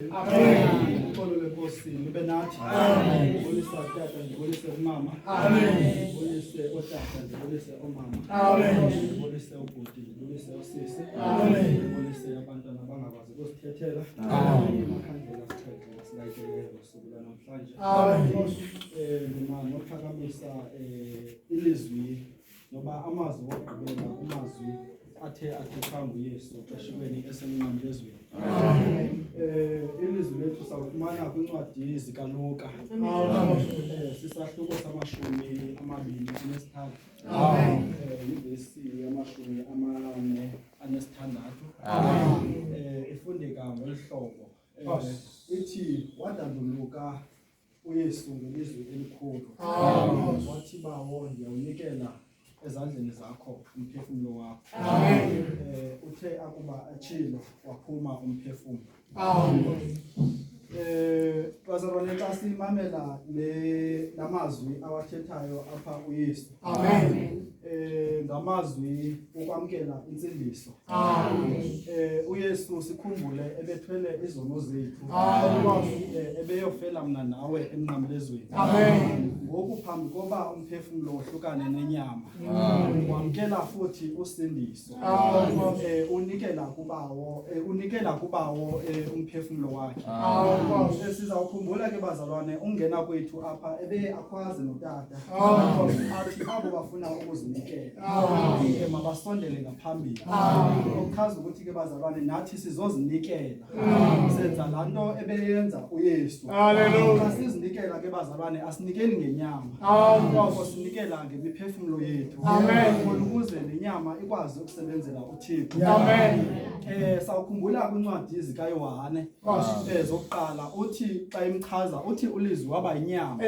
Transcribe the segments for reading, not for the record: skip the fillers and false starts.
Amen. Uxolo lwenkosi lube nathi. Amen. Ndibulisa tata, ndibulise umama. Amen. Ndibulise otata, ndibulise omama. Amen. Ndibulise ubhuti, ndibulise usisi. Amen. Ndibulise abantwana abangakwazi ukusithethela. Amen. Amakhandlela asixhenxe asilayiteleyo ngosuku lwanamhlanje. Amen. Ndima nophakamisa ilizwi noba amazwi wokugqibela kumazwi athe athethwa nguYesu xeshikweni esemnqamlezweni. Ilizwi lethu sawufumana kwincwadi zikaLuka. Sisahluko sama-23. Yivesi yama-46. Ifundeka ngolu hlobo. Ithi wadanduluka uYesu ngelizwi elikhulu. Wathi, Bawo, ndiyawunikela ezandleni zakho umphefumlo wakho. Amen. Uthe akuba etshilo waphuma umphefumlo. Amen. Bazalwane, xa simamela le lamazwi awathethayo apha uYesu. Amen. Ngamazwi okwamkela intsindiso. Amen. UYesu sikhumbule ebethwele izono zethu. Amen. Ebeyofela mna nawe emnqamlezweni. Amen. Ngoku phambi koba umphefumlo wohlukane nenyama, wamkela futhi usindiso. Amen. Unikela kubawo, unikela kubawo umphefumlo wakhe. Amen. Sizawukhumbula ke bazalwane ungena kwethu apha ebe akhwaze notata. Amen. Athi abo bafuna ukuzinikela ke mabasondele ngaphambili. Okuchaza ukuthi ke bazalwane nathi sizozinikela. Senza laa nto ebeyenza uYesu. Haleluya. Sizinikela ke bazalwane, asinikeli ngenyama. Koko sinikela ngemiphefumlo yethu. Amen. Khona ukuze nenyama ikwazi ukusebenzela uThixo. Amen. Sawukhumbula kwincwadi zikaYohane zokuqala, uthi xa imchaza uthi ulizwi waba yinyama.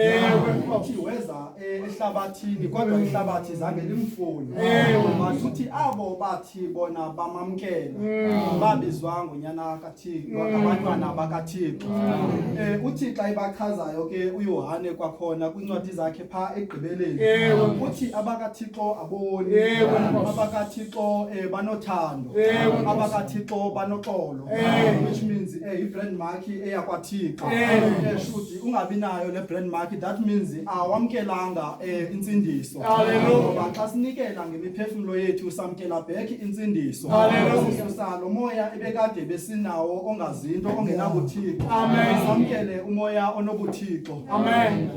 Uthi weza ehlabathini kodwa ihlabathi zange limfune. But uthi abo bathi bona bamamkela babizwa ngonyana kaThixo, abantwana bakaThixo. Uthi xa ibachazayo ke uYohane kwakhona kwincwadi zakhe pha ekugqibeleni, uthi abakaThixo aboni, abakaThixo banothando, abakaThixo banoxolo, which means i-brand mark eyakwaThixo. Shuthi ungabi nayo le brand mark, that means awamkelanga intsindiso. Ngoba xa sinikela ngemiphefumlo yethu samkela back intsindiso. Sisusa lo moya ebekade besinawo ongazinto, ongenabuthixo, samkele umoya onobuthixo. Amen.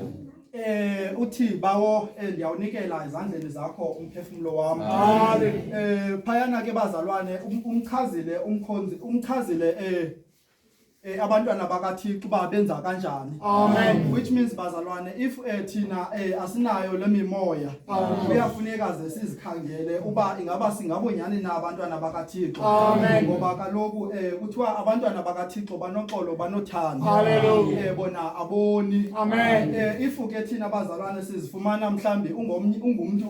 Uthi, bawo, ndiyawunikela ezandleni zakho umphefumlo wami. Phayana ke bazalwane umchazile umkhonzi, umchazile abantwana bakaThixo uba benza kanjani. Amen. Which means bazalwane, if thina asinayo le mimoya, kuyafuneka ze sizikhangele uba ingaba singabonyani na abantwana bakaThixo. Amen. Ngoba kaloku kuthiwa abantwana bakaThixo banoxolo, banothando. Hallelujah. Bona aboni. Amen. If ke thina bazalwane sizifumana mhlambi ungomnye ungumntu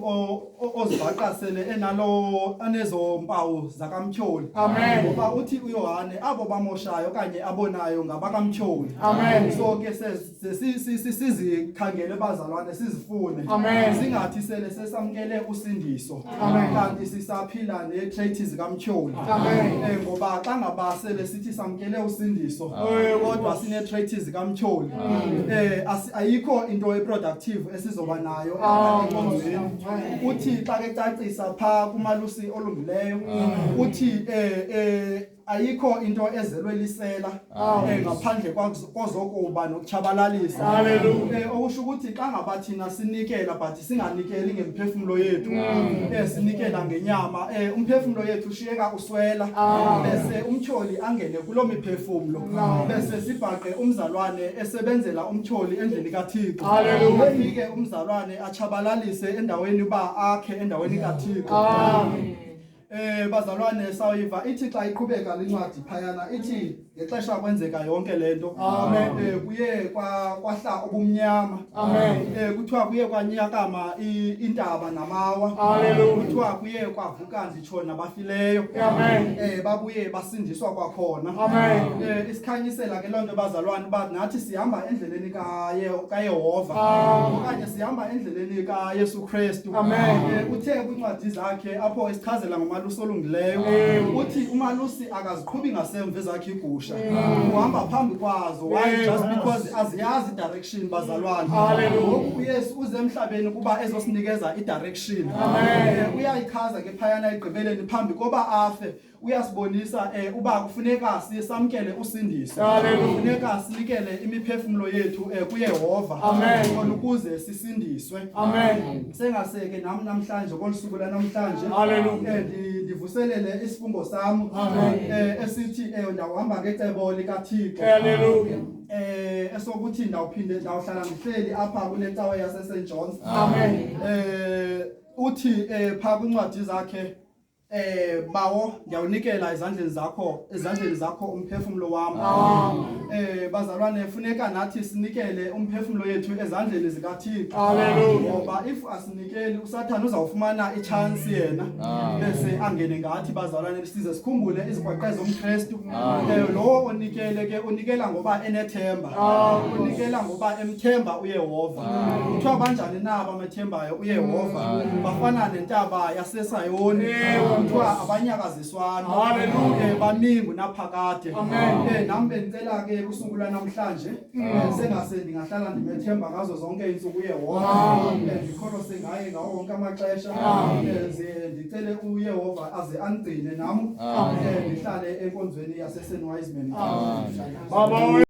ozibhaqa sele enalo anezo mpawu zakamtyholi. Amen. Ngoba uthi uYohane abo bamoshayo okanye abonayo ngabakamtyholi. Amen. So ke sizikhangele bazalwane, sizifune. Amen. Singathi sele sesamkele usindiso Amen. kanti sisaphila nee-traits zikamtyholi. Amen. Ngoba xa ngaba sele sithi samkele usindiso kodwa sinee-traits zikamtyholi, ayikho into eproductive esizoba nayo enkonzweni. Uthi xa ke cacisa phaa kumalusi olungileyo, uthi ayikho into ezelwe lisela ngaphandle kozokuba nokutshabalalisa. Hallelujah. Okusho ukuthi xa ngaba thina sinikela but singanikeli ngemphefumlo yethu, sinikela ngenyama, umphefumlo yethu ushiyeka uswela, bese umtyholi angene kuloo miphefumlo, bese sibhaqe umzalwane esebenzela umtyholi endlini kaThixo. Hallelujah. Efike umzalwane atshabalalise endaweni uba akhe endaweni kaThixo. Amen. Bazalwane, sayiva ithi xa iqhubeka lencwadi phayana, ithi ngexesha kwenzeka yonke lento. Amen. Kuye kwahla ubumnyama. Amen. Kuthiwa kuye kwanyakama intaba namawa. Hallelujah. Kuthiwa kuye kwavuka nditsho nabafileyo. Amen. Babuye basindiswa kwakhona. Amen. Isikhanyisela ke lonto bazalwane uba nathi sihamba endleleni kaYehova. Amen. Okanye sihamba endleleni kaYesu Kristu. Amen. Uthe kwincwadi zakhe apho esichazela ngomalusi olungileyo, Amen. uthi umalusi akaziqhubi ngasemva ezakhe iigusha. iigusha. Uhamba phambi kwazo. Why? Just because aziyazi i-direction, bazalwane. Ngoku uYesu uze emhlabeni kuba ezosinikeza i-direction. Uyayichaza ke phayana egqibeleni phambi koba afe, uyasibonisa uba kufuneka sisamkele usindiso. Kufuneka sinikele imiphefumlo yethu kuYehova khona ukuze sisindiswe. Amen. Sengaseke nam namhlanje, kolu suku lanamhlanje, ndivuselele isifungo sam esithi ndawuhamba ngecebo likaThixo. Hallelujah. Esokuthi ndawuphinde ndawuhlala ndihleli apha kule cawe yase-St John's. Amen. Uthi phaa kwincwadi zakhe, "Bawo, ndiyawunikela ezandleni zakho umphefumlo wam." Bazalwane, funeka nathi sinikele umphefumlo yethu ezandleni zikaThixo. Hallelujah. Ngoba if asinikeli, uSathane uzawufumana i-chance yena bese angene ngathi. Bazalwane, size sikhumbule izikwaqe zomKristu. Lowo onikele ke unikela ngoba enethemba, unikela ngoba emthemba uYehova. Kuthiwa banjani na abamethembayo uYehova? Bafana nentaba yaseSayoni, kuthiwa abanyakaziswana. Hallelujah. Bami ngunaphakade. Amen. Nam bendicela ke kusuku lwanamhlanje, sengase ndingahlala ndimethemba ngazo zonke iintsuku uYehova, ndikholose ngaye ngawo wonke amaxesha. Ze ndicele uYehova aze andigcine nam, ndihlale enkonzweni yaseSt Wiseman. Baba.